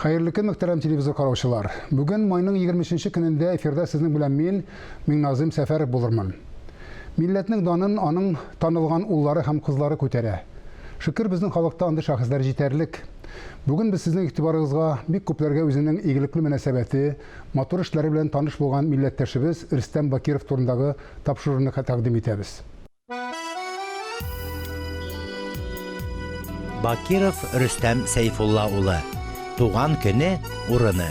Хәерле көн, мөхтәрәм телевизор караучылар. Бүген майның 23 көнендә эфирда сезнең белән мин, Миңназыйм Сәфәров булырмын. Милләтнең данын аның танылган уллары һәм кызлары күтәрә. Шөкер, безнең халыкта андый шәхесләр җитәрлек. Бүген без сезнең игътибарыгызга бик күпләргә үзенең игелекле мөнәсәбәте, матур эшләре белән таныш булган милләттәшебез Рөстәм Бакиров турындагы тапшыруны тәкъдим итәбез. Бакиров Рөстәм Сәйфулла улы. Туган көне, урыны.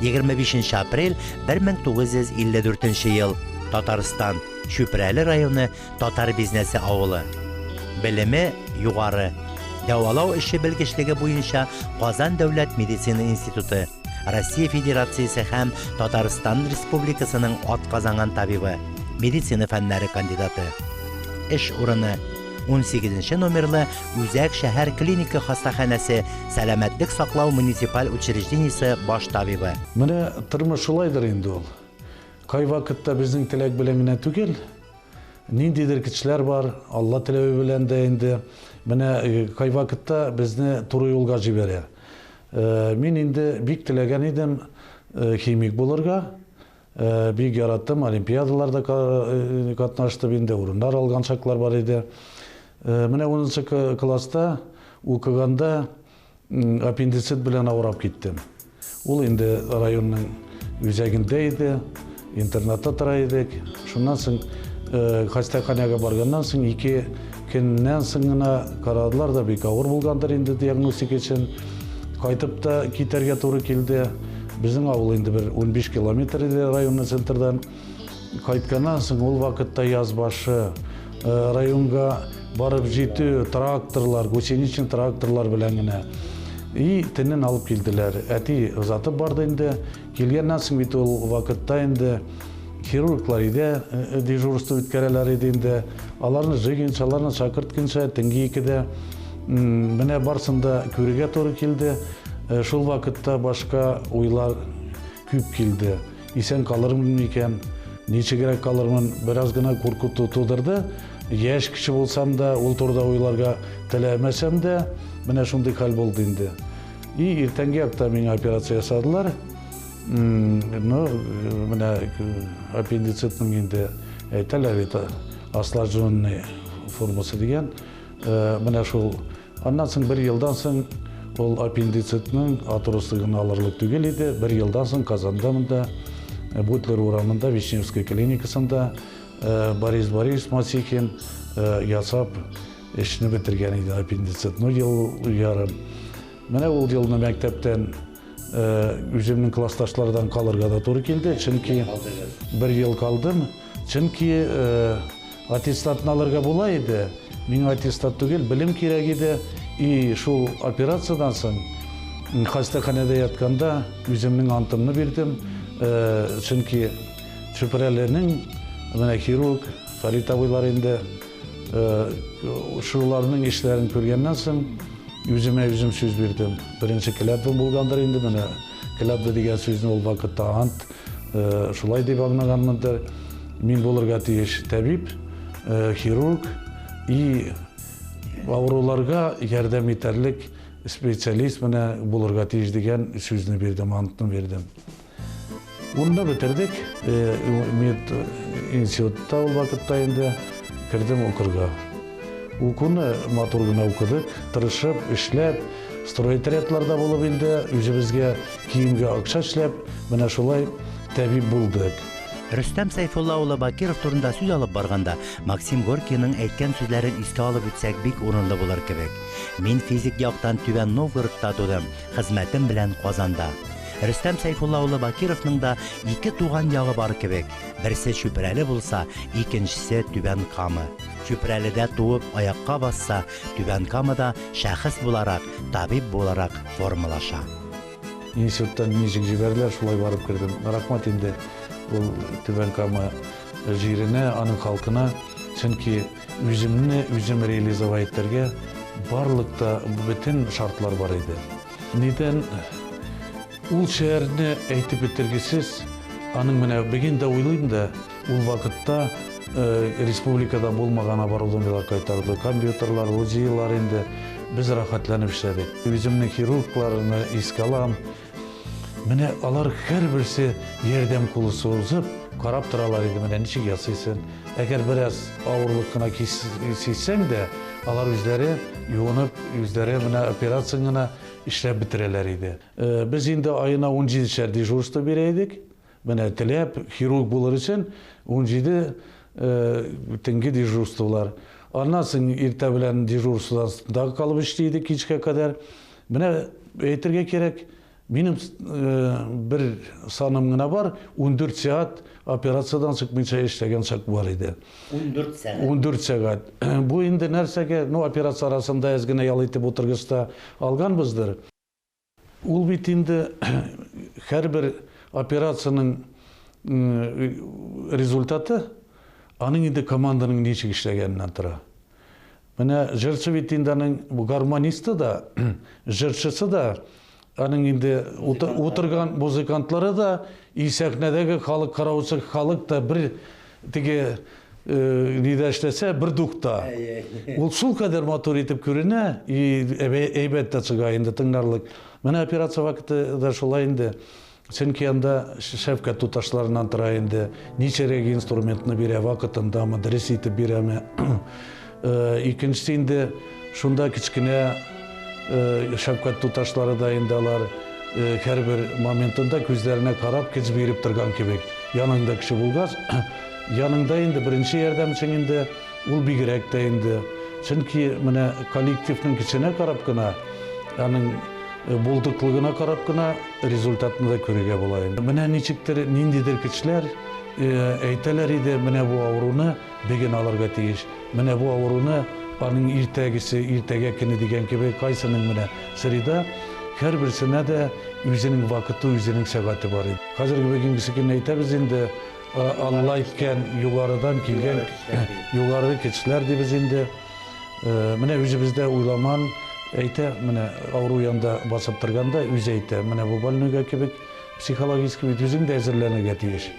25 апрель 1954 ел. Татарстан, Чүпрәле районы, Татар Бизнәсе авылы. Белеме югары. Дәвалау эше белгечлеге буенча Казан дәүләт медицина институты. Россия Федерациясе һәм Татарстан Республикасының атказанган табибы, медицина фәннәре кандидаты. Эш урыны 18 номерлы Үзәк шәһәр клиника хастаханәсе сәламәтлек саклау муниципаль учреждениесе баш табибы. Менә тормыш шулайдыр инде ул. Кайвакытта безнең теләк белән генә түгел, ниндидер көчләр бар, Алла теләве белән дә инде. Менә кайвакытта безне туры юлга җибәрә. Мин инде бик теләгән идем химик булырга. Бик яраттым, олимпиадаларда катнаштым инде, урыннар алган чаклар бар иде. Менә унынчы класста укыганда аппендицит белән авырап киттем. Ул инде районның үзәгендә иде, интернатта тора идек. Шуннан соң хастаханәгә барганнан соң ике көннән соң гына карадылар да, бик авыр булгандыр инде диагностика өчен. Кайтып та китәргә туры килде. Безнең авыл инде бер 15 километр иде районный центрдан. Кайтканнан соң ул вакытта яз башы районга барып җитү тракторлар, гусеничный тракторлар белән генә. И төнен алып килделәр. Әти озатып барды инде. Килгәннән соң бит ул вакытта инде хирурглар өйдә дежурство үткәрәләр иде инде. Аларны җыйгынча, аларны чакырткынча төнге икедә менә барсын да күрергә туры килде. Шул вакытта башка уйлар күп килде. Исән калырмын микән? Ничегрәк калырмын? Бераз гына курку тудырды. Яшь кеше булсам да, ул турыда уйларга теләмәсәм дә, менә шундый хәл булды инде. И иртәнге якта миңа операция ясадылар. Ну, менә аппендицитның инде әйтәләр бит, осложненный формасы дигән. Менә шул. Аннан соң бер елдан соң ул аппендицитның отростыгын алырлык түгел иде. Бер елдан соң Казанда монда Бутлер урамында Вишневская клиникасында Борис Борис Масихин ясап эшне бетергән иде аппендицит. Ну, ел ярым. Менә ул елны мәктәптән үземнең классташлардан калырга да туры килде, чөнки бер ел калдым. Чөнки аттестатны алырга була иде. Миңа аттестат түгел, белем кирәк иде. И шул операциядән соң хастаханәдә ятканда үземнең антымны бирдем. Чөнки Чүпрәленең менә хирург Фәрит абыйлар инде шуларның эшләрен күргәннән соң үземә үзем сүз бирдем. Беренче клятва булгандыр инде менә. Клятва дигән сүзне ул вакытта ант шулай дип аңлаганмындыр. Мин булырга тиеш табиб, хирург и авыруларга ярдәм итәрлек специалист менә булырга тиеш дигән сүзне бирдем, антны бирдем. Унны бетердек, мед институтта ул вакытта инде кердем укырга. Укуны матур гына укыдык, тырышып, эшләп, стройотрядларда булып инде, үзебезгә киемгә акча эшләп, менә шулай табиб булдык. Рөстәм Сәйфулла улы Бакиров турында сүз алып барганда, Максим Горькийның әйткән сүзләрен искә алып үтсәк бик урынлы булыр кебек. Мин физик яктан Түбән Новгородта тудым, хезмәтем белән Казанда. Рөстәм Сәйфулла улы Бакировның да ике туган ягы бар кебек. Берсе Чүпрәле булса, икенчесе Түбән Кама. Чүпрәледә туып аякка басса, Түбән Камада шәхес буларак, табиб буларак формалаша. Институттан ничек җибәрделәр, шулай барып кердем. Рәхмәт инде ул Түбән Кама җиренә, аның халкына, чөнки үземне үзем реализовать итәргә барлык та бөтен шартлар бар иде. Нидән ул шәһәрне әйтеп бетергесез, аның менә бүген дә уйлыйм да, ул вакытта республикада булмаган оборудованиелар кайтарды, компьютерлар, УЗИлар инде. Без рәхәтләнеп эшләдек. Үземнең хирургларны искә алам. Менә алар һәрберсе ярдәм кулы сузып, карап торалар иде, менә ничек ясыйсың. Әгәр бераз авырлык кына сизсәң дә, алар үзләре юынып, үзләре менә операцияне генә эшләп бетерәләр иде. Без инде аена 17 шәр дежурство бирә идек. Менә теләп хирург булыр өчен 17 төнге дежурстволар. Аннан соң иртә белән дежурстводан калып эшли идек кичкә кадәр. Менә әйтергә кирәк, минем бер саным гына бар, 14 сәгать операциядән чыкмыйча эшләгән чак бар иде. 14 сәгать. 14 сәгать. Бу инде нәрсәгә, ну, операция арасында әз генә ял итеп утыргычта алганбыздыр. Ул бит инде һәрбер операциянең результаты аның инде команданың ничек эшләгәненнән тора. Менә җырчы бит инде аның гармонисты да, җырчысы да, аның инде утырган музыкантлары да, и сәхнәдәге халык караучы халык та бер теге нидә эшләсә, бер духта. Ул шул кадәр матур итеп күренә, и әйбәт тә чыга инде тыңларлык. Менә операция вакыты да шулай инде. Чөнки анда шәфкать туташларыннан тора инде. Ничәрәк инструментны бирә, вакытындамы, дөрес итеп бирәме. Икенчесе инде шунда кечкенә шәфкать туташлары да инде алар һәрбер моментында күзләренә карап көч биреп торган кебек. Яныңда кеше булгач, яныңда инде беренче ярдәмчең инде ул бигрәк тә инде. Чөнки менә коллективның көченә карап кына, аның булдыклыгына карап кына результатны да күрергә була инде. Менә ничектер, ниндидер көчләр әйтәләр иде, менә бу авыруны бүген алырга тиеш. Менә бу авыруны аның иртәгесе, иртәгә көне дигән кебек, кайсының менә среда, һәрберсенә дә үзенең вакыты, үзенең сәгате бар иде. Хәзерге бүгенгесе көнне әйтәбез инде, Алла әйткән югарыдан килгән югары көчләр дибез инде. Менә үзебездә уйламан әйтә, менә авыру янында басып торганда үзе әйтә, менә бу больнойга кебек психологически бит үзең дә әзерләнергә тиеш.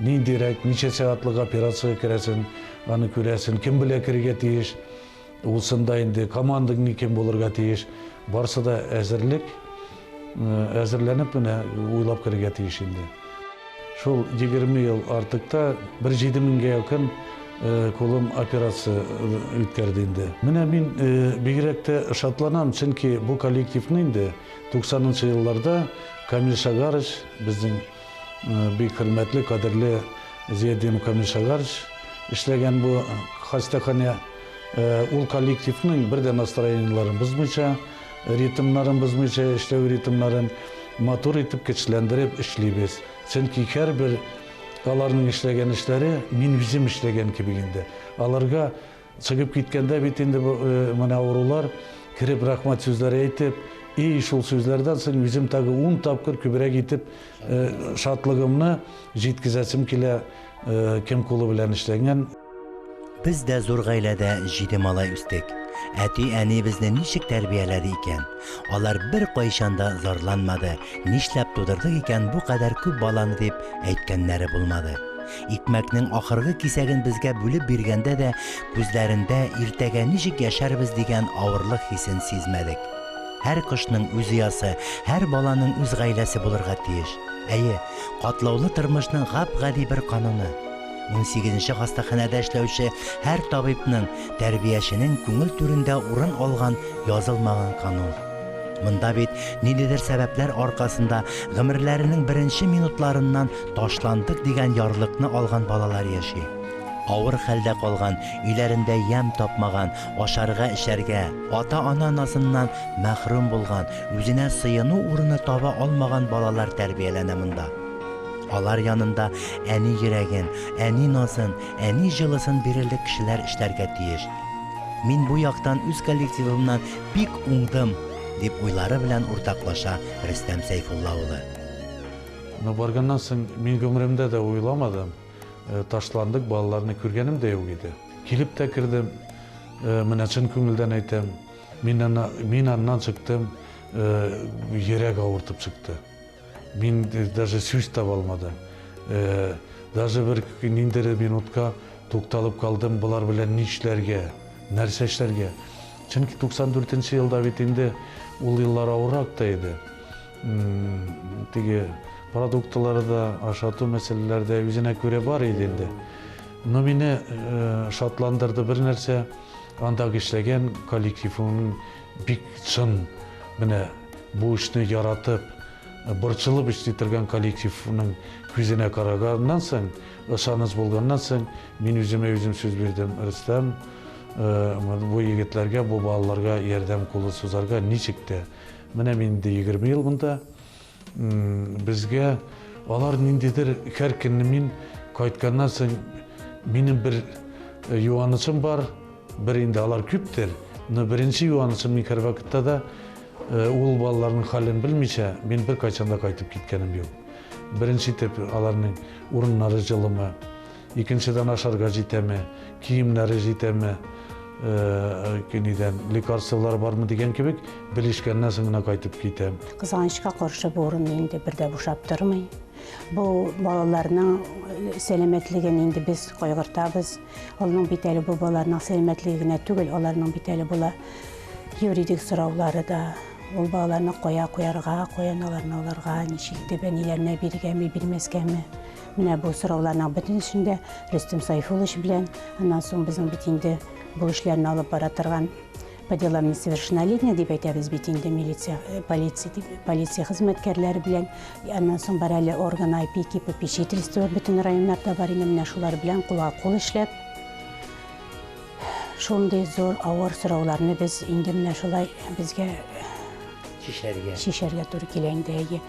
Ниндирәк, ничә сәгатьлек операциягә керәсең, аны күрәсең, кем белән керергә тиеш, улсында инде командаң кем булырга тиеш. Барсы да әзерлек, әзерләнеп менә уйлап керергә тиеш инде. Шул 20 ел артыкта бер 7 меңгә якын кулым операция үткәрде инде. Менә мин бигрәк тә шатланам, чөнки бу коллективны инде 90 елларда Камил Шагарович, безнең бик хөрмәтле, кадерле Зиятдинов Камил Шагарович эшләгән бу хастаханә, ул коллективның бер дә настроениеларын бозмыйча, ритмнарын бозмыйча, эшләү ритмнарын матур итеп көчләндереп эшлибез. Чөнки һәрбер аларның эшләгән эшләре мин үзем эшләгән кебек инде. Аларга чыгып киткәндә бит инде бу менә авырулар кереп рәхмәт сүзләре әйтеп, и шул сүзләрдән соң үзем тагы 10 тапкыр күбрәк итеп шатлыгымны җиткезәсем килә, кем кулы белән эшләгән. Без дә зур гаиләдә җиде малай үстек. Әти-әни безне ничек тәрбияләде икән? Алар бер кайчан да зарланмады, нишләп тудырдык икән бу кадәр күп баланы дип әйткәннәре булмады. Икмәкнең ахыргы кисәген безгә бүлеп биргәндә дә күзләрендә иртәгә ничек яшәрбез дигән авырлык хисен сизмәдек. Һәр кошның үз оясы, һәр баланың үз гаиләсе булырга тиеш. Әйе, катлаулы тормышның гап-гади бер кануны. 18нче хастаханәдә эшләүче һәр табибның, тәрбияченең күңел түрендә урын алган язылмаган канун. Монда бит ниндидер сәбәпләр аркасында гомерләренең беренче минутларыннан ташландык дигән ярлыкны алган балалар яши. Авыр хәлдә калган, өйләрендә ямь тапмаган, ашарга эчәргә, ата-ана назыннан мәхрүм булган, үзенә сыену урыны таба алмаган балалар тәрбияләнә монда. Алар янында әни йөрәген, әни назын, әни җылысын бирерлек кешеләр эшләргә тиеш. Мин бу яктан үз коллективымнан бик уңдым, дип уйлары белән уртаклаша Рөстәм Сәйфулла улы. Но барганнан соң мин гомеремдә дә уйламадым. Ташландык балаларны күргәнем дә юк иде. Килеп тә кердем, менә чын күңелдән әйтәм, мин аннан чыктым, йөрәк авыртып чыкты. Мин даже сүз таба алмадым. Даже бер ниндидер минутка тукталып калдым, болар белән нишләргә, нәрсә эшләргә. Чөнки 94 нче елда бит инде ул еллар авыррак та иде. Теге продуктлары да, ашату мәсьәләләре дә үзенә күрә бар иде инде. Но мине шатландырды бер нәрсә, андагы эшләгән коллективының бик чын менә бу эшне яратып, борчылып эшли торган коллективның күзенә караганнан соң, ышаныч булганнан соң, мин үземә үзем сүз бирдем, Рөстәм, бу егетләргә, бу балаларга ярдәм кулы сузарга ничек тә. Менә мин инде 20 ел монда. Безгә алар ниндидер һәр көнне мин кайтканнан соң минем бер юанычым бар, бер инде алар күптер, но беренче юанычым мин һәрвакытта да ул балаларның хәлен белмичә, мин беркайчан да кайтып киткәнем юк. Беренче итеп аларның урыннары җылымы, Икенчедән, ашарга җитәме, киемнәре җитәме, нидән, лекарстволар бармы дигән кебек, белешкәннән соң гына кайтып китәм. Кызганычка каршы, бу урын инде бер дә бушап тормый. Бу балаларның сәламәтлеген инде без кайгыртабыз. Алның бит әле бу балаларның сәламәтлеге генә түгел, аларның бит әле була юридик сораулары да. Ул балаларны кая куярга, каян аларны алырга, ничек итеп әниләренә бирергәме, бирмәскәме. Менә бу сорауларның бөтенесен дә Рөстәм Сайфуллович белән, аннан соң безнең бит инде бу эшләрне алып бара торган по делам несовершеннолетних дип әйтәбез бит инде милиция, э, полиция, дип, полиция хезмәткәрләре белән, аннан соң бар әле органы опеки, попечительство бөтен районнарда бар инде, менә шулар белән кулга кул эшләп, шундый зур авыр сорауларны без инде менә шулай безгә чишәргә. Чишәргә туры килә инде, әйе.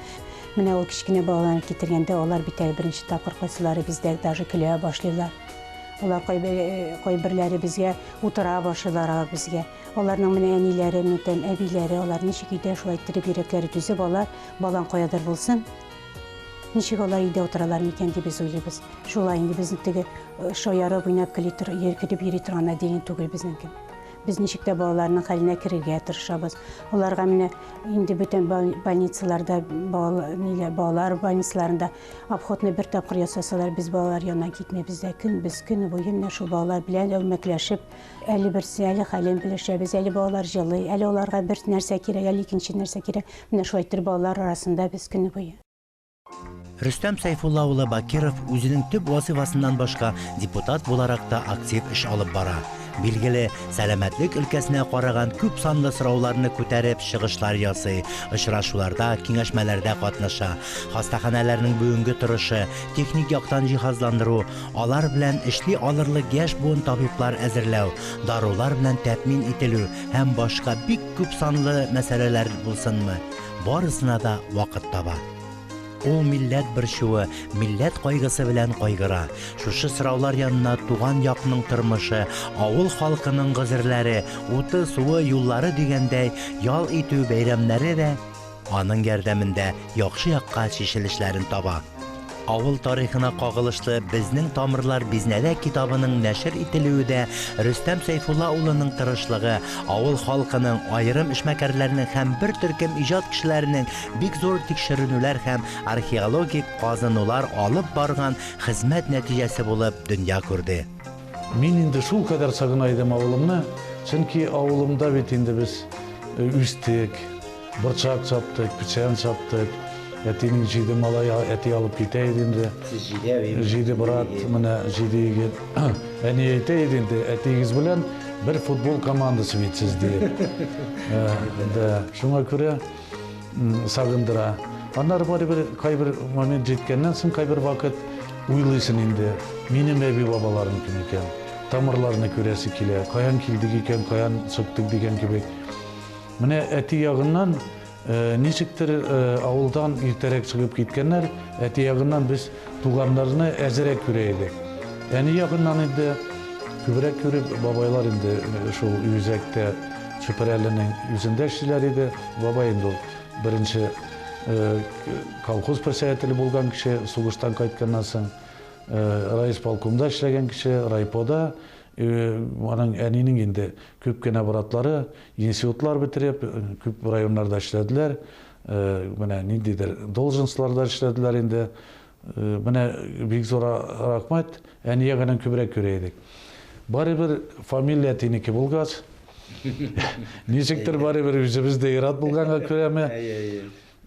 Менә ул кечкенә балаларны китергәндә, алар бит әле беренче тапкыр кайсылары бездә даже көлә башлыйлар. Алар кайберләре безгә утыра башлыйлар алар безгә. Аларның менә әниләре, митәм, әбиләре, алар ничек өйдә шулай иттереп йөрәкләре түзеп, алар балаң каядыр булсын, ничек алар өйдә утыралар микән дип без уйлыйбыз. Шулай инде безнең теге шаярып уйнап көлеп йөри торган отделение түгел безнеке. Без ничек тә балаларның хәленә керергә тырышабыз. Аларга менә инде бөтен больницаларда, балалар больницаларында обходны бер тапкыр ясасалар, без балалар янына китмибез дә. Көн без көне буе менә шул балалар белән әүмәкләшеп, әле берсе, әле хәлен белешәбез, әле балалар җылый, әле аларга бер нәрсә кирәк, әле икенче нәрсә кирәк. Менә шулай итеп балалар арасында без көне буе. Рөстәм Сәйфулла улы Бакиров үзенең төп вазыйфасыннан башка депутат буларак та актив эш алып бара. Билгеле, сәламәтлек өлкәсенә караган күп санлы сорауларны күтәреп чыгышлар ясый, очрашуларда, киңәшмәләрдә катнаша. Хастаханәләрнең бүгенге торышы, техник яктан җиһазландыру, алар белән эшли алырлык яшь буын табиблар әзерләү, дарулар белән тәэмин ителү һәм башка бик күп санлы мәсьәләләр булсынмы, барысына да вакыт таба. Ул милләт борчуы, милләт кайгысы белән кайгыра. Шушы сораулар янына туган якның тормышы, авыл халкының гозерләре, уты, суы, юллары дигәндәй, ял итү бәйрәмнәре дә аның ярдәмендә яхшы якка чишелешләрен таба. Авыл тарихына кагылышлы Безнең тамырлар бизнәдә китабының нәшер ителүе дә Рөстәм Сәйфулла улының тырышлыгы, авыл халкының, аерым эшмәкәрләрнең һәм бер төркем иҗат кешеләренең бик зур тикшеренүләр һәм археологик казынулар алып барган хезмәт нәтиҗәсе булып дөнья күрде. Мин инде шулкадәр сагына идем авылымны, чөнки авылымда бит инде без үстек, Борчак чаптык, печән чаптык. Әтинең җиде малай әти алып китә иде инде. Сез җидәү инде. Җиде брат, менә җиде егет. Әни әйтә иде инде, әтиегез белән бер футбол командасы бит сез диеп. Да, шуңа күрә сагындыра. Аннары барыбер кайбер момент җиткәннән соң кайбер вакыт уйлыйсың инде, минем әби-бабаларым кем икән? Тамырларны күрәсе килә, каян килдек икән, каян чыктык дигән кебек. Менә әти ягыннан ничектер авылдан иртәрәк чыгып киткәннәр, әти ягыннан без туганнарны әзерәк күрә идек. Әни ягыннан инде күбрәк күреп, бабайлар инде шул үзәктә Чүпрәленең үзендә эшлиләр иде. Бабай инде ул беренче колхоз председателе булган кеше, сугыштан кайтканнан соң райисполкомда эшләгән кеше, райпода. Аның әнинең инде күп кенә братлары институтлар бетереп, күп районнарда эшләделәр. Менә ниндидер должностьларда эшләделәр инде. Менә бик зур рәхмәт, әни ягыннан күбрәк күрә идек. Барыбер фамилия әтинеке булгач, Ничектер барыбер үзебез дә ир-ат булганга күрәме,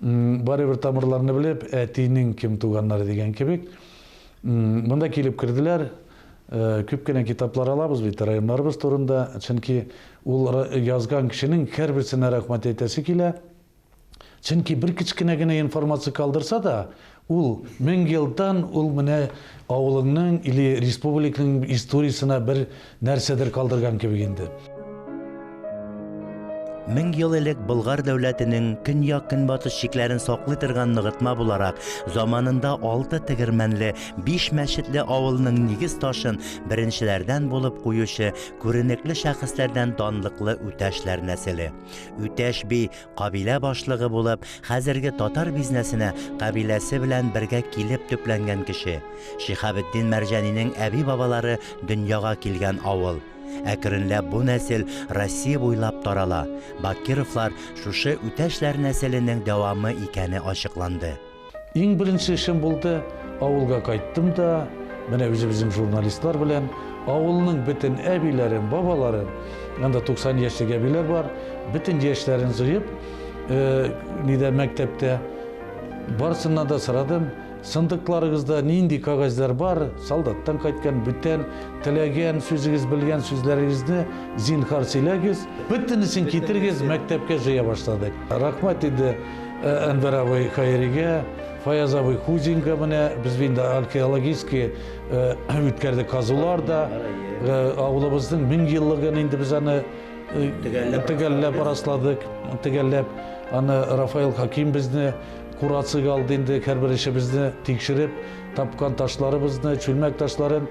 барыбер тамырларны белеп, әтинең кем туганнары дигән кебек, монда килеп керделәр. Күп кенә китаплар алабыз бит районнарыбыз турында, чөнки ул язган кешенең һәрберсенә рәхмәт әйтәсе килә. Чөнки бер кечкенә генә информация калдырса да, ул 1000 елдан ул менә авылыңның или республиканың историясенә бер нәрсәдер калдырган кебек инде. 1000 ел элек Болгар дәүләтенең көньяк-көнбатыш чикләрен саклый торган ныгытма буларак, заманында алты тегермәнле, биш мәчетле авылның нигез ташын беренчеләрдән булып куючы күренекле шәхесләрдән данлыклы Үтәшләр нәселе. Үтәш би кабилә башлыгы булып, хәзерге татар бизнәсенә кабиләсе белән бергә килеп төпләнгән кеше. Шиһабетдин Мәрҗанинең әби-бабалары дөньяга килгән авыл. Әкренләп бу нәсел Россия буйлап тарала. Бакировлар шушы Үтәшләр нәселенең дәвамы икәне ачыкланды. Иң беренче эшем булды, авылга кайттым да, менә үзебезнең журналистлар белән авылның бөтен әбиләрен, бабаларын, анда 90 яшьлек әбиләр бар, бөтен яшьләрен җыеп, нидә мәктәптә барысыннан да сорадым, сындыкларыгызда нинди кәгазьләр бар, солдаттан кайткан, бүтән, теләгән сүзегез, белгән сүзләрегезне зинһар сөйләгез, бөтенесен китерегез, мәктәпкә җыя башладык. Рәхмәт инде Әнвәр абый Хәйригә, Фаяз абый Хузинга менә без инде археологический үткәрдек казулар да. Авылыбызның 1000 еллыгын инде без аны төгәлләп расладык, төгәлләп. Аны Рафаэл Хаким безне курацига алды инде, һәрбер эшебезне тикшереп, тапкан ташларыбызны, чүлмәк ташларын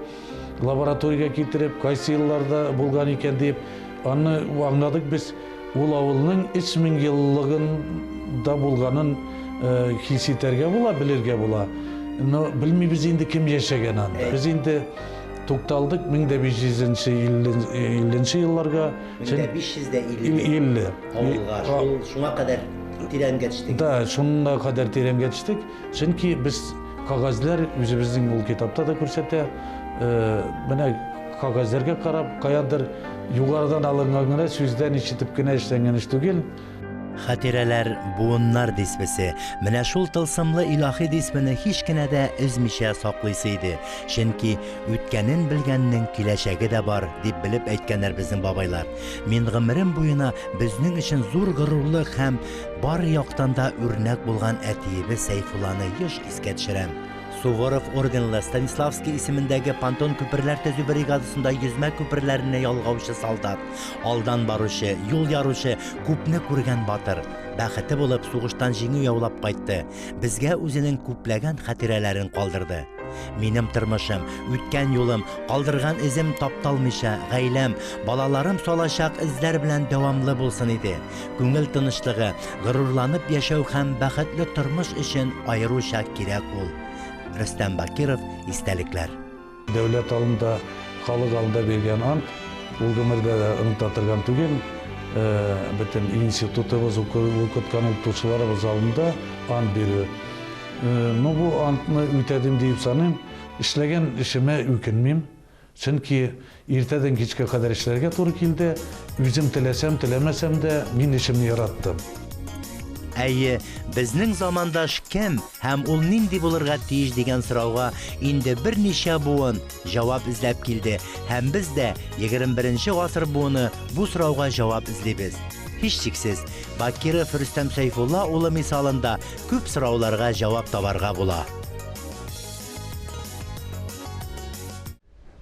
лабораториягә китереп, кайсы елларда булган икән дип, аны аңладык без. Ул авылның 3000 еллыгында булганын хис итәргә була, белергә була. Но белмибез инде кем яшәгән анда. Без инде тукталдык 1500 50 елларга. 1550 50. Авылга шул шуңа кадәр тирәнгә төштек. Да, шуңа кадәр тирәнгә төштек. Чөнки без кәгазьләр үзебезнең ул китапта да күрсәтә. Менә кәгазьләргә карап, каяндыр югарыдан алынган гына сүздән ишетеп кенә эшләнгән эш түгел. Хатирәләр, буыннар дисбесе. Менә шул тылсымлы илаһи дисбене һич кенә дә өзмичә саклыйсы иде. Чөнки үткәнен белгәннең киләчәге дә бар, дип белеп әйткәннәр безнең бабайлар. Мин гомерем буена безнең өчен зур горурлык һәм бар яктан да үрнәк булган әтиебез Сәйфулланы еш искә төшерәм. Суворов орденлы Станиславский исемендәге понтон күперләр төзү бригадасында йөзмә күперләрне ялгаучы солдат, алдан баручы, юл яручы, күпне күргән батыр. Бәхете булып, сугыштан җиңү яулап кайтты. Безгә үзенең күпләгән хатирәләрен калдырды. Минем тормышым, үткән юлым, калдырган эзем тапталмыйча, гаиләм, балаларым салачак эзләр белән дәвамлы булсын иде. Күңел тынычлыгы, горурланып яшәү һәм бәхетле тормыш өчен аеруча кирәк ул. Рөстәм Бакиров, истәлекләр. Дәүләт алдында, халык алдында биргән ант, ул гомердә дә оныта торган түгел. Бөтен институтыбыз, укыткан укытучыларыбыз алдында ант бирү. Ну, бу антны үтәдем диеп саныйм. Эшләгән эшемә үкенмим. Чөнки иртәдән кичкә кадәр эшләргә туры килде. Үзем теләсәм, теләмәсәм дә, мин эшемне яраттым. Әйе, безнең замандаш кем һәм ул нинди булырга тиеш дигән сорауга инде берничә буын җавап эзләп килде һәм без дә, 21 гасыр буыны, бу сорауга җавап эзлибез. Һичшиксез, Бакиров Рөстәм Сәйфулла улы мисалында күп сорауларга җавап табарга була.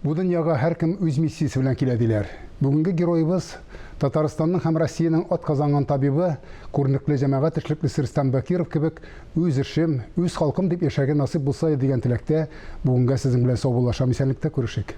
Бу дөньяга һәркем үз миссиясе белән килә диләр. Бүгенге героебыз Татарстанның һәм Россиянең атказанган табибы, күренекле җәмәгать эшлеклесе Рөстәм Бакиров кебек үз эшем, үз халкым дип яшәргә насыйп булса иде дигән теләктә бүгенгә сезнең белән саубуллашам. Исәнлектә күрешик.